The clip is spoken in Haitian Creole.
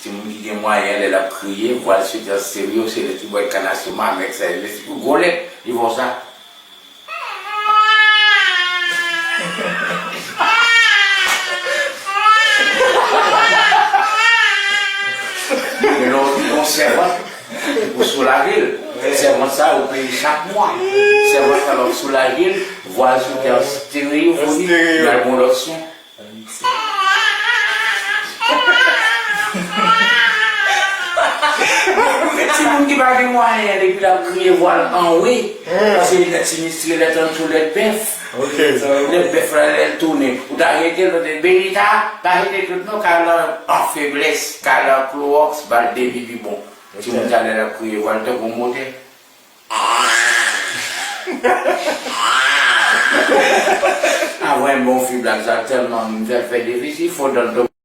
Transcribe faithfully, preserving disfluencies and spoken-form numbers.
Timoun ki gen mwayen, lè l ap kriye, vwa l soti an stereo, se lè ti bòy kanasyo, mamèt, sa, lè ti gwo lèt, li fè w sa. Men lè w gen yon sèvant, ou soulaje l. Sèvant sa, ou peye chak mwa. Sèvant sa, lè w soulaje l, vwa l soti an stereyofoni, l al gon lòt swen. Men timoun ki pa gen mwayen, depi l ap kriye, vwa l anwe. Paske li nan ti misye, lèt ancho, lèt bèf. Lèt bèf la, lè l tounen, ou ta jete l, ou te, Benita, pa jete tout non, kay lan an feblès, kay lan klowòks, ba l de pipi bon. Timoun sa, lè l ap kriye, vwa l tankou yon motè. Avan yon bon fi, blag sa tèlman m fè l fè defisi, fo dan l tonbe.